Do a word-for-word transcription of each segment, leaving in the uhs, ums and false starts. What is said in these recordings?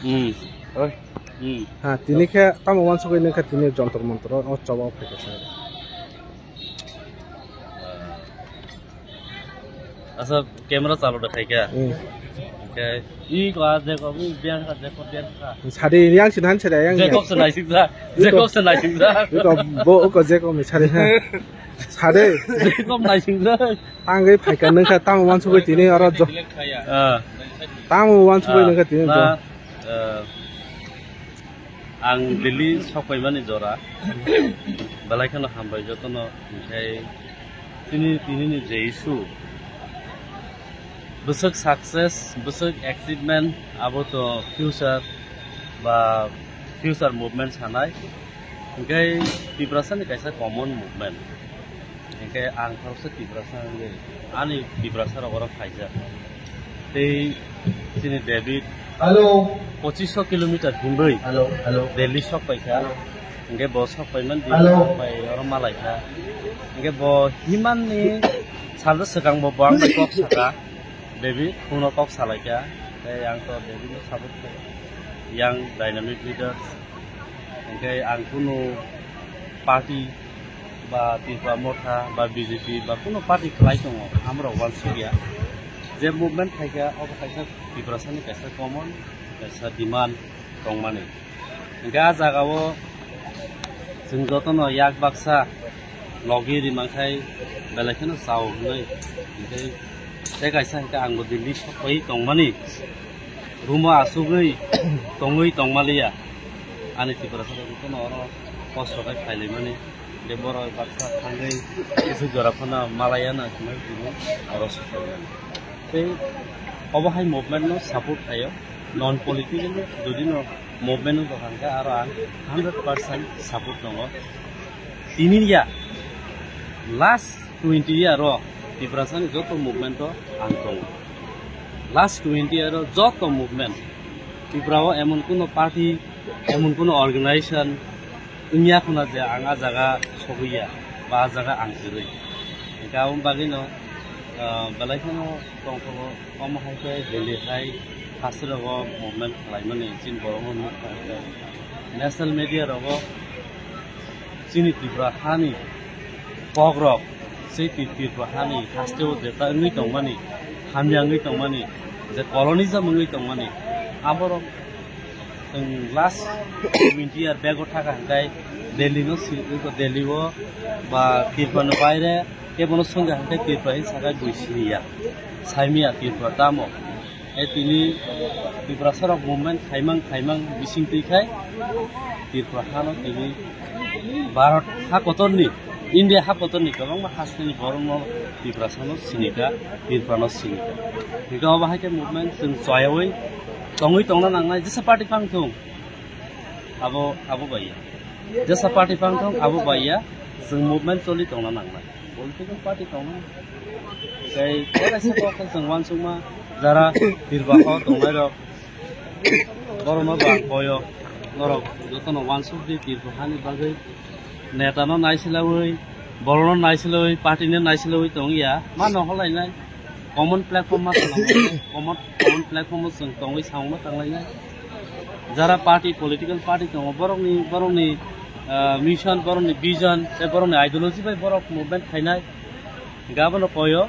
Hmm. Oi. Hmm. Ha, tini khe tamo wansugwi nangkha tini Jantar Mantar o choba phaikha sa. Asa camera chalo da khaikha. Hmm. Okay. I ko a je ko, i biang kha, je ko biang kha. Sadi yang sin han sadi yang. Je ko se naising sa. Je ko se naising sa. Iko bo ko je ko mi sadi ha. Sadi. Je ko naising sa. Tangwi phaikha nangkha tamo wansugwi tini oro jo. Ah. Tamo wansugwi nangkha tini jo. Ah, ang Delhi sokpaimani jora belai kheno hambai jotono, hinkhe tini, tinini je issue, bwswk success, bwswk achievement, abo to future ba future movement sanai, hinkhe Tiprasani kaisa common movement. Hinkhe ang khoroksa Tiprasa wngwi ani Tiprasa rok oro phaijak. Tei chini David, hello, pochish kilometer hinwi, hello, hello, Delhi sok paikha. Hello. Hinkhe bo sok paimani, hello, bai oro malaikha. Hinkhe bo himanni salsa swkang bo, bo ang bai kok saka. David, kuno kok salaikha. Tei ang to David no support khaio. Young dynamic leader. Hinkhe ang kunu party ba Tipra Motha ba B J P ba kuno party khlai tongo, amorok wansukya. Je movement khaikha, obo kaisa Tiprasani kaisa common, kaisa demand tongmani. Hinkhe a jagao chwng jotono yak baksa logi rimangkhai belai kheno chao hwnwi. Hinkhe tei kaisa hinkhe angbo Delhi sokpai tongmani. Room o asugwi tongwi tongmaliya. Ani Tiprasa rok jotono oro kosto khe phailaimani. Je borok baksa thangwi kisa jora phano malaya na hinwi tini oro sokphaimani. Tei obo hai movement no support khaio. Non political jodi no movement no dokan khe aro ang hundred percent support tongo. Tini ya last twenty year o Tiprasani joto movement o ang tongo. Last twenty year o joto movement Tripura o emon kuno party, emon kuno organization wngya khuna je ang a jaga sogwi ya ba a jaga ang kwrwi. Hinkhe aboni bagwi no, ah, belai kheno tongthogo. Omo hai khe Delhi hai haste rogo movement khlaimani chini borokno nukha hinkhe national media rogo chini Tripura hani kokrok, sei Tri-, Tripura hani haste o jeta wngwi tongmani, hamya wngwi tongmani, je colonialism wngwi tongmani, aborok chwng last twenty year bego thaka hinkhe Delhi no si-, Delhi o ba Tripura ni baire kebono swngya hinkhe Tripura hin sakai bui siniya, saimiya Tripura tamo. E tini Tiprasa rok movement khaimang khaimang bising twi khai Tripura hano tini Bharat ha kotorni, India ha kotorni kwbangma hasteni borokno Tiprasano sinika, Tripurano sinika. Hinkhe obo hai khe movement chwng choyaui tongwi tongna nangnai, jesa party phang thung, abo, abo bai ya. Jesa party phang thung, abo bai ya, chwng movement choli tongna nangnai. Political party tongo. Tei kaisa kok khe chwng uansukma jara Tripura o tongnai rok. Borokno bo ang koyo. Norok jotono uansuk di Tripura hani bagwi. Neta no naisilaiwi, borok no naisilaiwi, party no naisilaiwi tongya. Ma no holainai. Common platform ma tonglainai. Common, common platform o chwng tongwi samung ma tanglainai. Jara party, political party tongo, borokni, borokni, ah, mission, borokni vision, tei borokni ideology bai borok movement khainai. Hinkhe abono koyo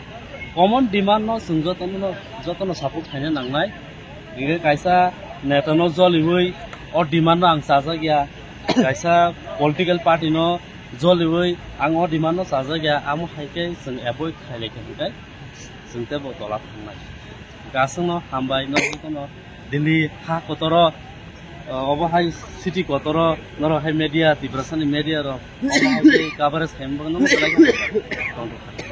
common demand no chwng jotono, jotono support khaina nangnai. Hinkhe kaisa neta no joliui o demand no ang chajak ya, kaisa political party no joliui ang o demand no chajak ya, amo hai khe chwng avoid khailai kha hinkhe chwng teibo tola thangnai. Aswkno hambai, norok jotono Delhi ha kotoro, uh, obo hai city kotoro, norok hai media, Tiprasani media rok, obo hai khe coverage khaimani bagwi norok belai kheno tongthok kha.